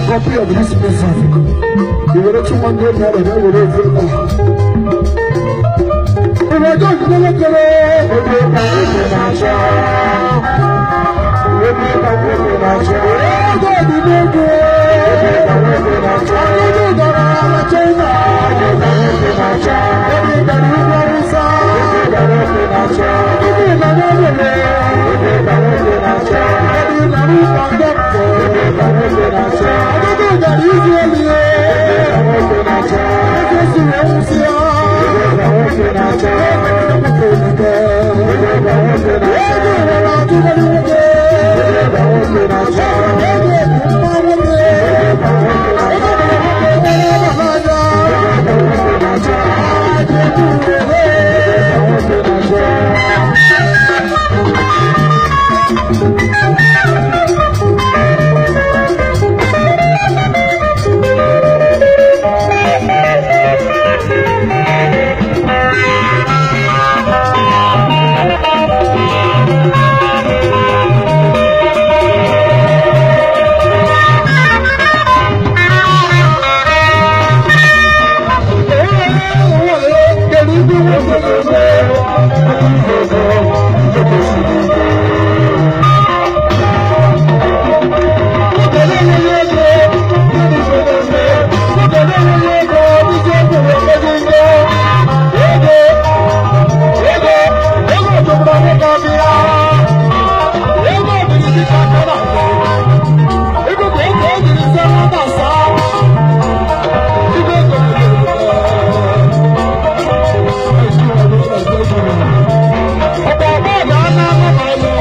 Copy of this music, i were 200 naira bịa were ofe ebe a. Ìwà ọjọ́ ìdílé kere ebe ka nwoke na-achọ. Ebe ka nwoke na-achọ. Ego dị n'egwu. Ebe ka nwoke na-achọ. Ọdụdụ gara na China. Ebe ka nwoke na-achọ. Ebe gara ugwu Awụsa. Ebe ka nwoke na-achọ. Ọdụdụ nọ n'Owere. Ebe ka nwoke na-achọ. Ebe gara ụlọ dọkịta. Ebe ka nwoke na-achọ. Ọdụdụ gara Israel. Ebe ka nwoke na-achọ. Ebe siri nwụsị ya. Ebe ka nwoke na-achọ. Ebe ka nwoke na-achọ. Ego nwere atụmatụ nwoke. Ebe ka nwoke na-achọ. Ego bụ mma nwoke. Ebe ka nwoke na-achọ. Ego bụ nwoke nwere ọma n'anya. Ebe ka nwoke na-achọ. Ebe ka nwoke na-achọ. Kedu ndị nwoke na-eme? Nwoke na-enweghị ego, gịnị ka ọ na-eme? Nwoke na-enweghị ego, bụzi okwu na-emezi njọ. Ego, ego, ego jọgburu nwoke ọbịa. Ego biri dịka aka na mbụ. Ego bụ ego e jiri zaa nwata saa. Ego ego. Ọ̀pọ̀ ọ̀pọ̀ ọ̀gá ná ná lọ.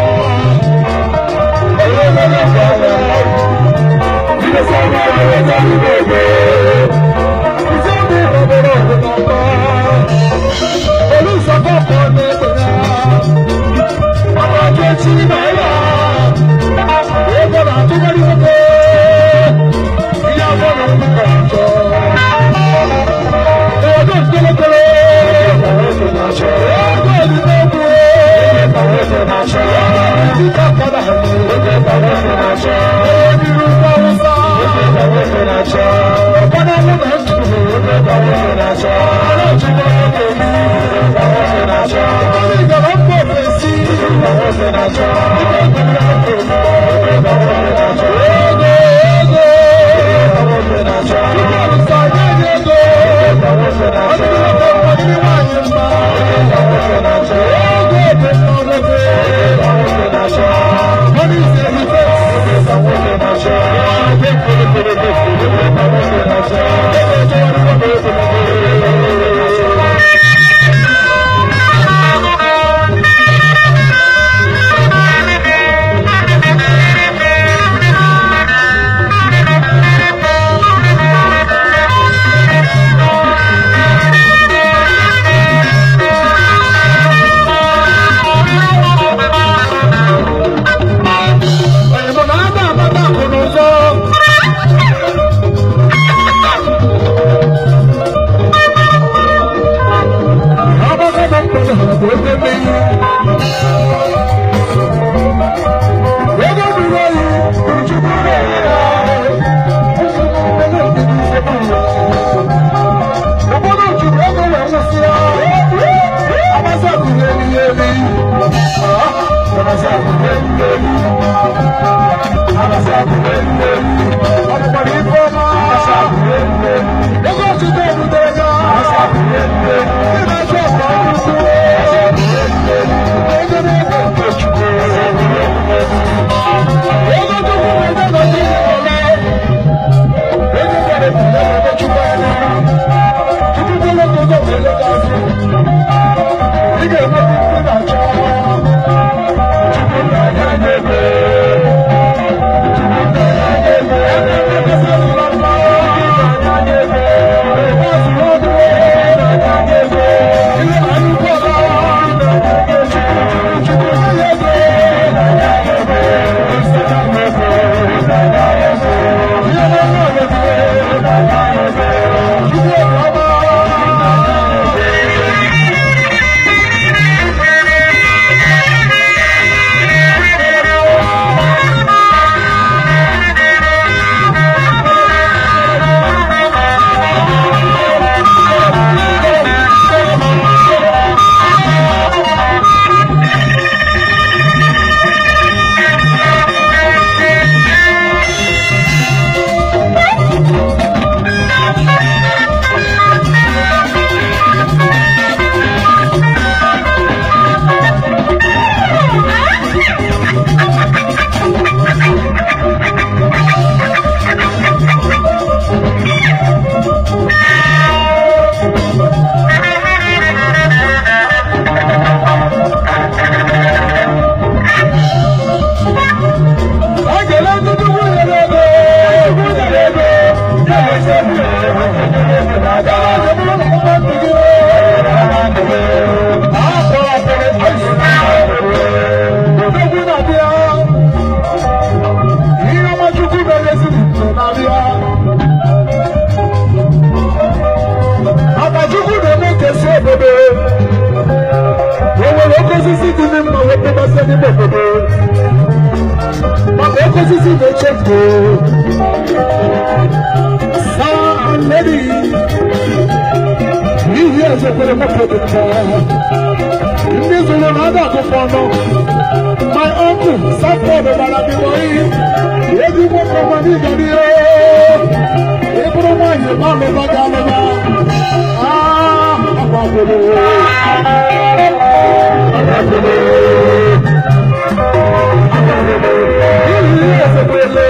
Odogwu na-abịa, ihe ọma Chukwu mere ezigbo na-abịa. Maka Chukwu na-eme nkesi obodo. O nwere oke osisi dị mma wepụtasị n'ime obodo. Maka oke osisi na-eche ndụ. Sir and lady, n'ihi ezekwere moto dị mma. Ndị zụrụ na ada akụkọ ọnụ. My uncle, Sanford gbara gị bọyị. Ezi nwoke ọma n'ịga n'ihe. Ị bụrụ nwaanyị ma alụba gị alụba. Ah, agbagoro. Agbagoro. N'ihi ihe ezekwele.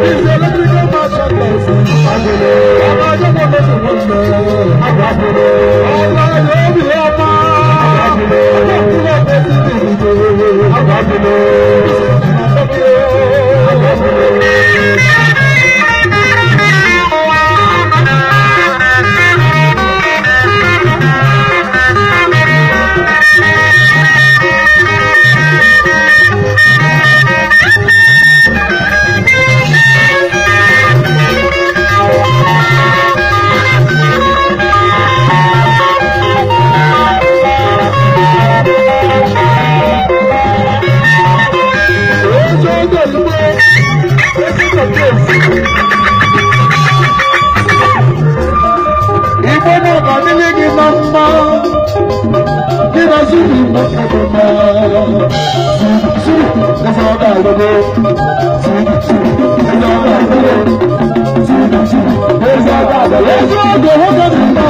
N'ihi electrical merchandise. Ọba ajọ́ mọ́ lọ́dún nwanne. Ọba obi ọma. Ọba ọkùnrin ọ̀pẹ ti dìde. Ojo ojo igbo, ezigbo case. Igbo náà kà nílé gị na mma, gị na zuru Igbo kagoma. Zuru, eze ọ ga-alụgo. Zuru, zuru, eze ọ ga-alụgo. Zuru, zuru, eze ọ ga-alụgo. Eze oge nwoke dị mma.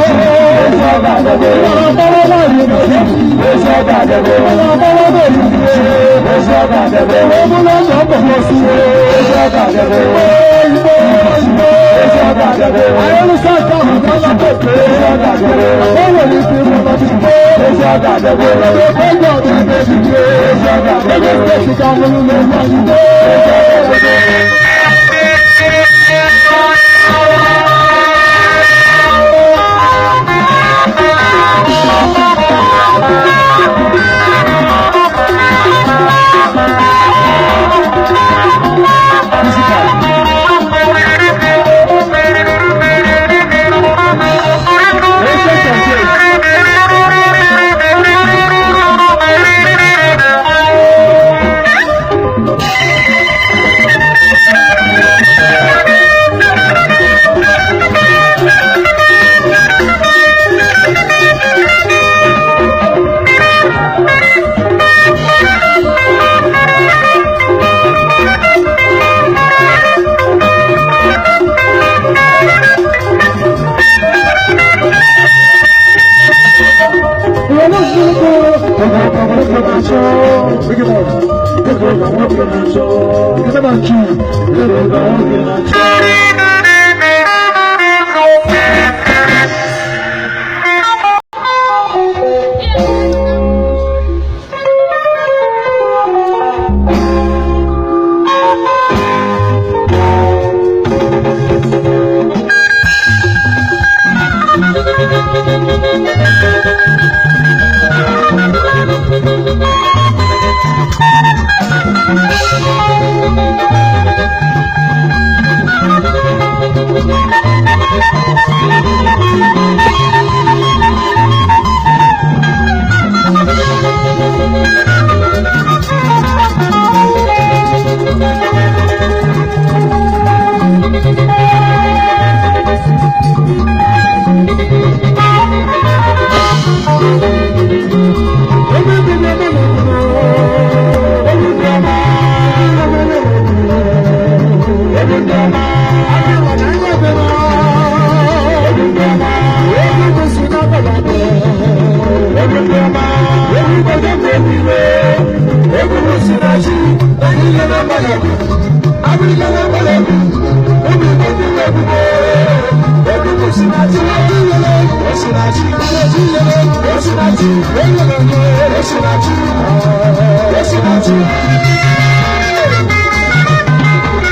Eze ọ ga-alụgo. Ịmara mkpọrọ nwaanyị na eze ọ ga-alụgo. Ịmara mkpọrọ nwaanyị eze ọ ga-alụgo. Ọ bụla ụzọ mkpọrọ osisi eze ọ ga-alụgo. Igbo, Igbo, Igbo, eze ọ ga-alụgo. Ayélujára ahụ ga pẹ̀pẹ̀ eze ọ ga-alụgo. O nwere ike ịbụ n'ọchịchị eze ọ ga-alụgo. Ebe ego ọdịnihu ejije eze ọ ga-alụgo. Ego steeti ka mụrụ n'egwu ọchịchị eze ọ ga-alụgo.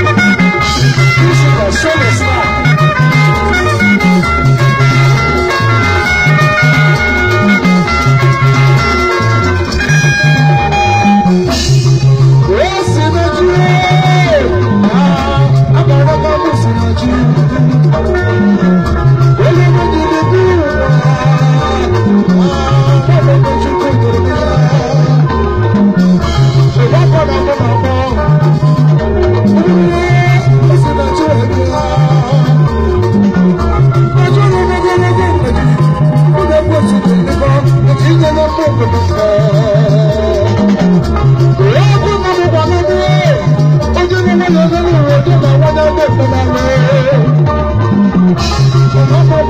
This is a solo star. Thank you.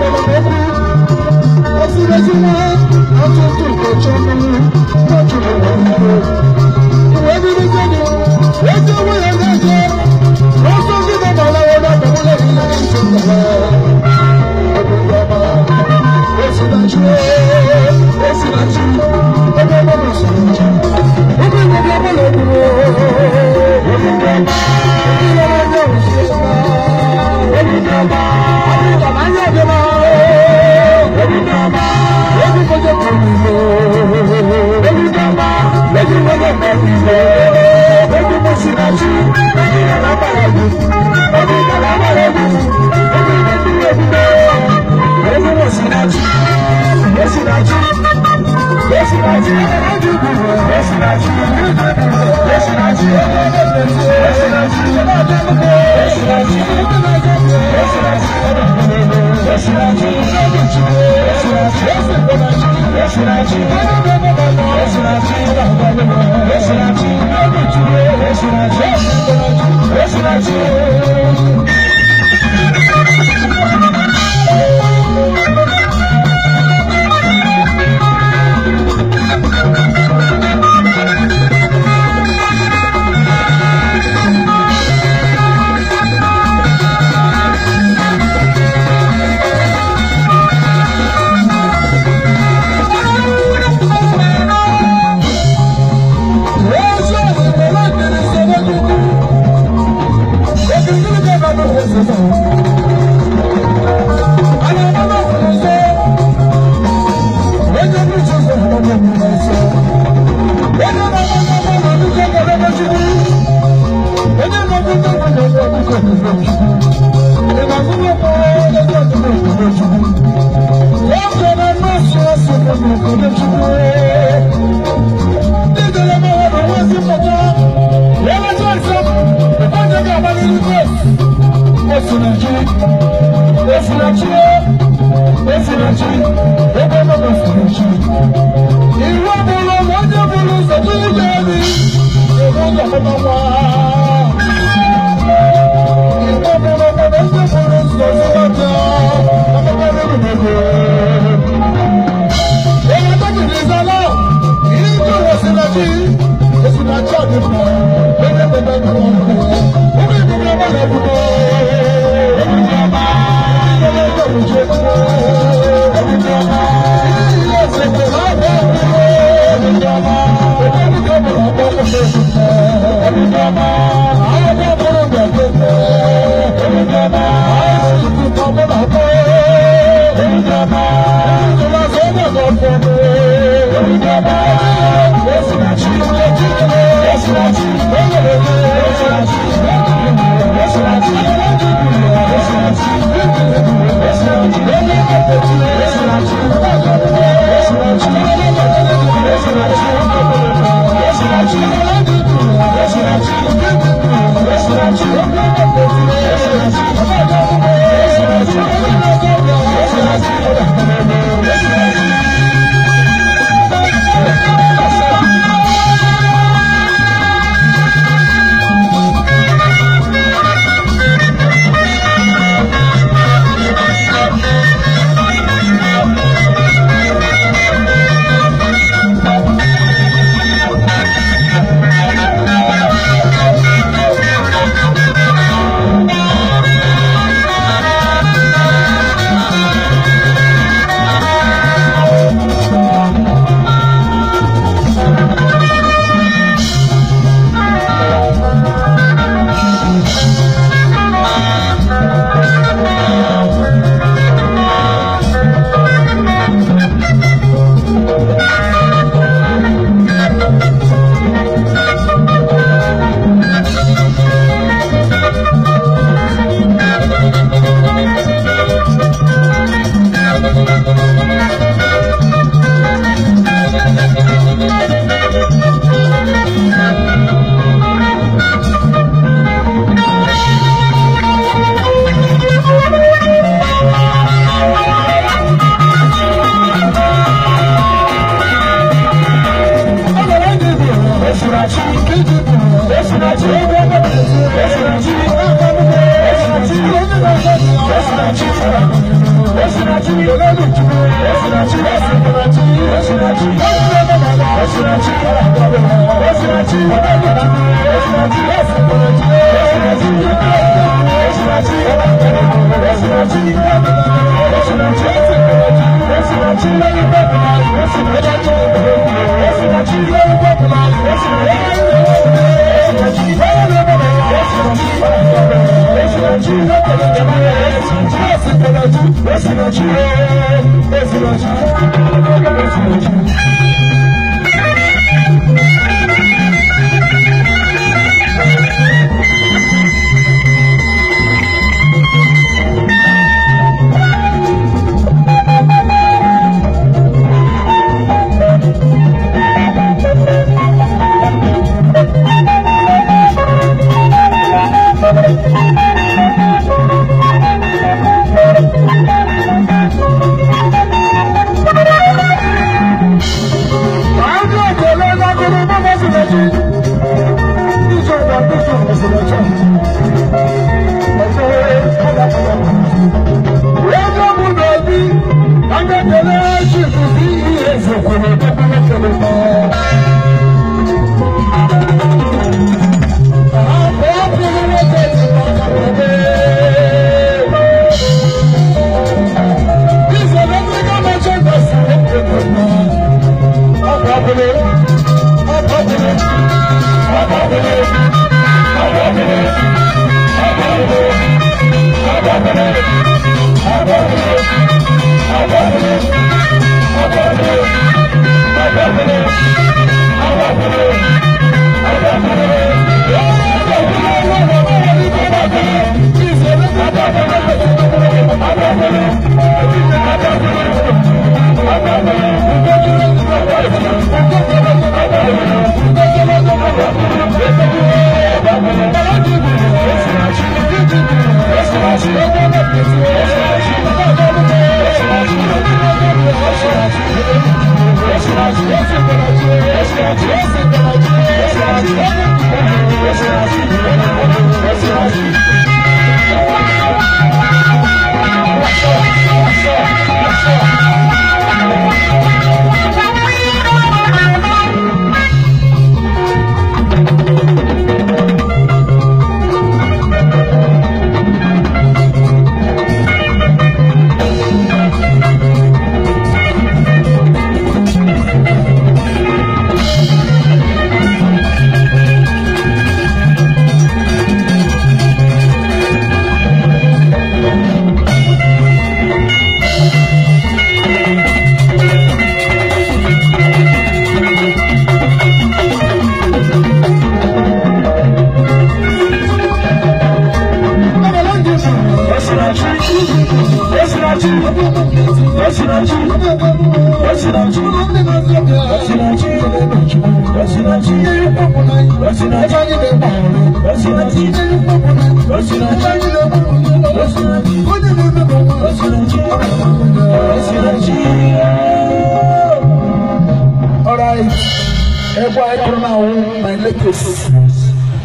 Alright,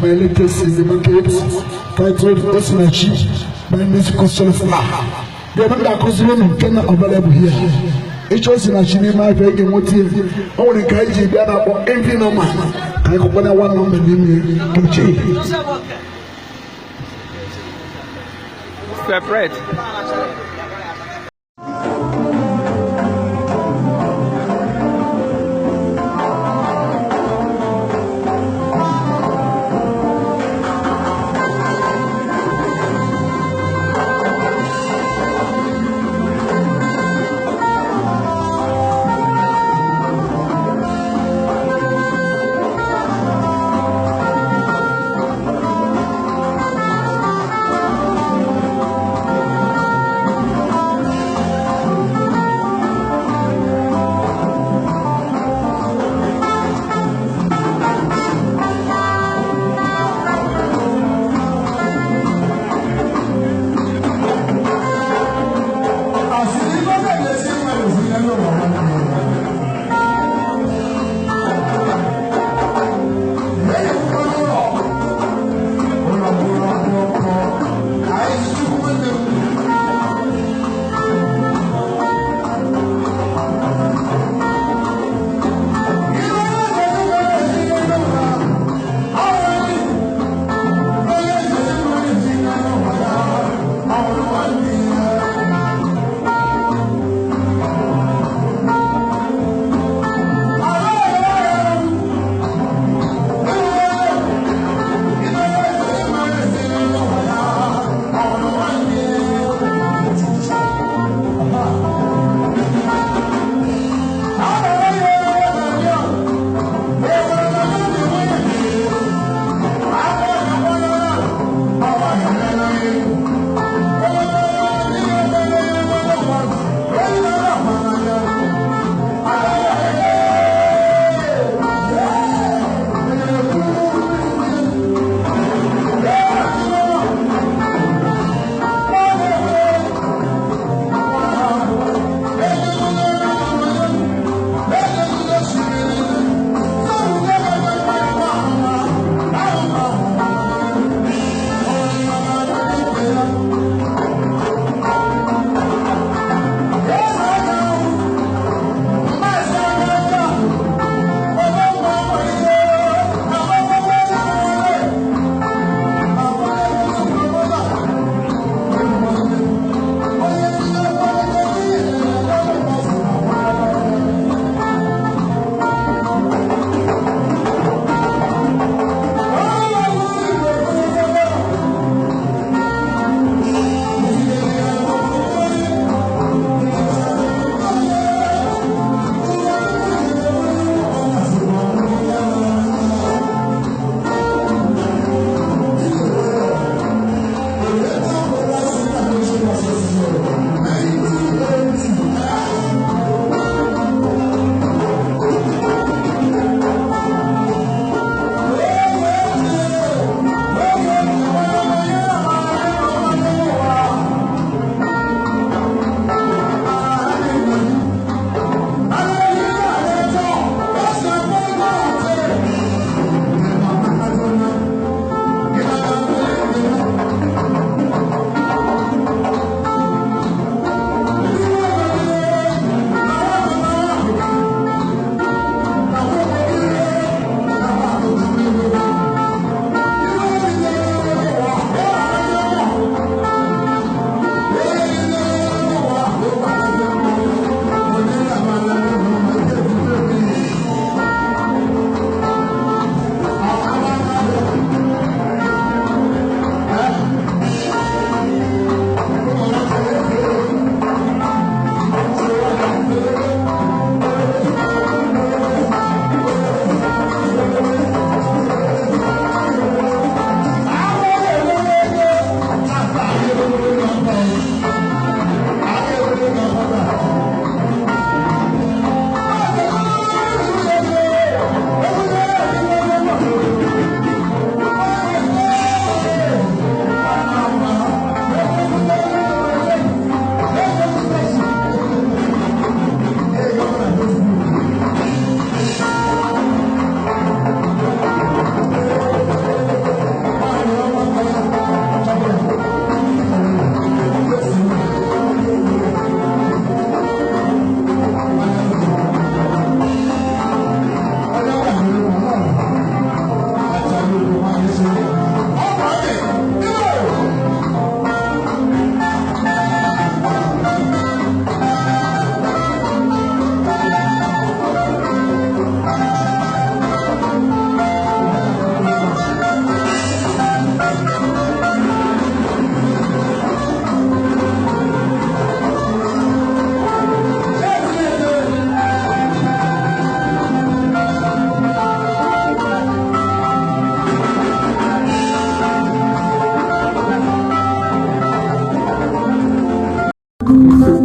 my latest is the market titled Osinachi by musical Solofla. The other ga-akụziri unu nke na available here. Ịchọ Osinachi n'ime afọ ị ga-enweta ya. O nwere nke anyị ji bịa na-akpọ envy nọma ka anyị kụkwana nwa nọmba n'ime kemchi. Separate.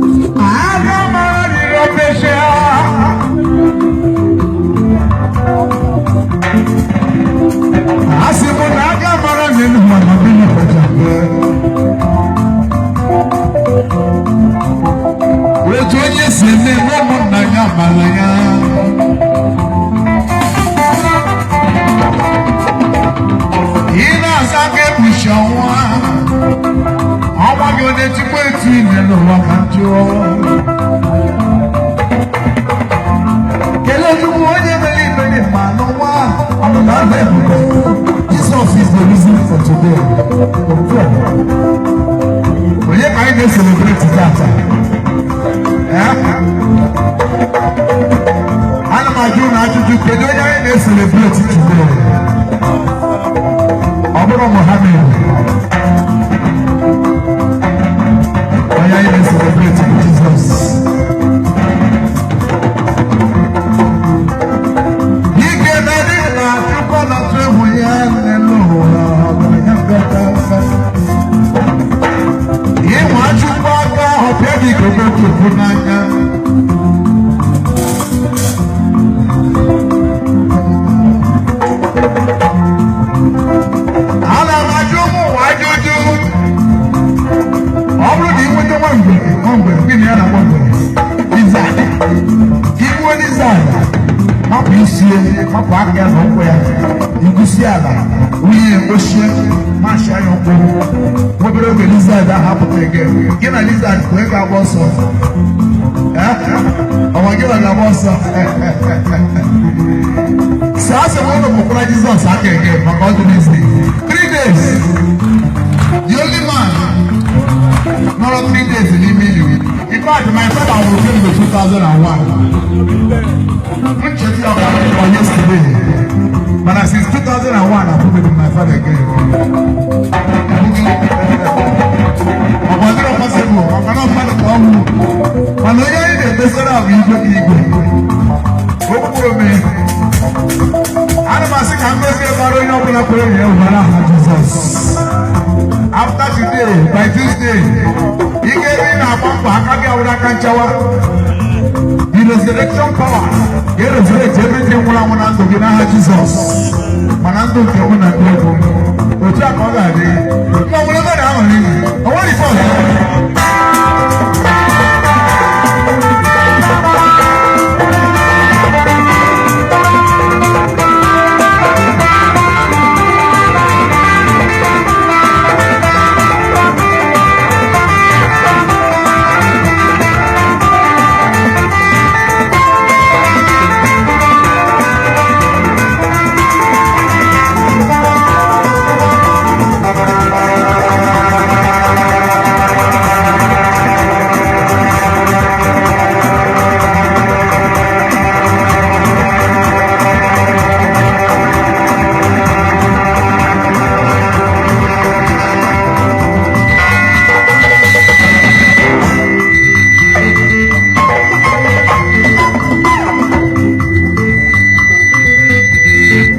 Aga mara riri ofesia. Asị m na aga mara n'elu ụwa na mmiri kọcha mpe. Otu onye si eme ụmụnna ya mara ya. Ị na-asa aka ekpuchi ọnwa. Ọnwa gị ọ na-etikwa etu ile n'ụwa ka m jụọ. Kelee Chukwu onye mere ibe dị mma n'ụwa ọnụma ahụ ebube. Jesus is the reason for today. Otu a. Onye ka anyị na-celebrate tata? Eh? Ana m ajụ na ajụjụ, kedu onye anyị na-celebrate today? Ọ bụrụ Mohammed. Onye anyị na-celebrate bụ Jizọs. Ike na dị na Chukwu na-atụ egwu ya n'elu ụwa ọgaranya mbata mba. Ịnwa Chukwu aka ahụ pịa gị gogo Chukwu n'anya. Ana m ajụ ụmụ ụwa ajụjụ. Ọ bụrụ na ị nweta nwa ngwere, nwa ngwere, gịnị ya na-akpọ ngwere? Lizard. Igbuo lizard, mapụ isi ya, mapụ aka ya na ụkwụ ya, igusi ala, wunye ochie, mashi anya ụkwụ. Obere oge lizard ahụ apụta again. Gị na lizard ka onye ga-agba ọsọ? Eh? Ọnwa gị na ga-agba ọsọ? Si asị m ụlọ pụkwara Jizọs aka again maka ọ dị n'isi. 3 days. The only man nọrọ 3 days n'ime ili. In fact, my father nwụrụ kemgbe 2001. Ncheta ya ọ yesterday. Mana since 2001, afụbeghị m my father again. Ọ bụ ọdịrọ possible maka na mmadụ ka ọ nwụ. Mana onye anyị na-edosara bụ igwe ka igwe. O kwuru ome. Ana m asị ka ngozi gbara onye ọbụla kwere na ya ụbara aha Jizọs. After today, by Tuesday, ike ebe ị na-agba mbọ aka gị awụrụ aka nchawa. The resurrection power ga-resurrect everything nwụrụ anwụ na ndụ gị n'aha Jizọs. Mana ndụ nke mụ na ndị egwu m, otu a ka ọ ga-adị. Ma nwere ebe na-aṅụrị, o nwere ife ọzọ.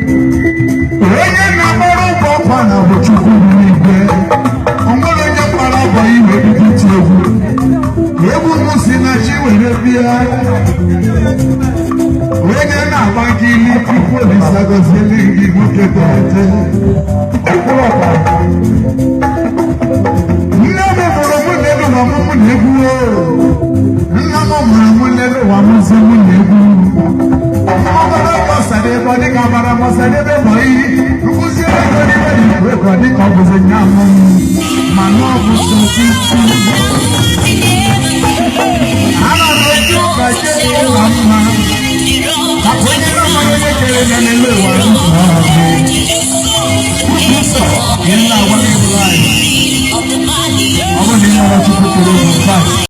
Onye na-agbara ụgbọ ọkwa na bụ Chukwu n'igwe. O nwere onye mkpara ọbọ iwe bido iti egwu. Egwu m si na chi were bịa. Onye na-agba nkili, Chukwu Olisa gọziele gị, nwoke teghete. Ọkpụrụ ọkpara. Nne m mụrụ mụ n'elu ụwa mụ mụ na egwu o. Nna m mụrụ mụ n'elu ụwa mụ si mụ na egwu. Ọbara ọsadebe dịka ọbara ọsadebe bụ iyi nkụzi ego n'ime n'igwe ka dịka ọ bụzi nya mụ mana ọ bụ sọ Chukwu.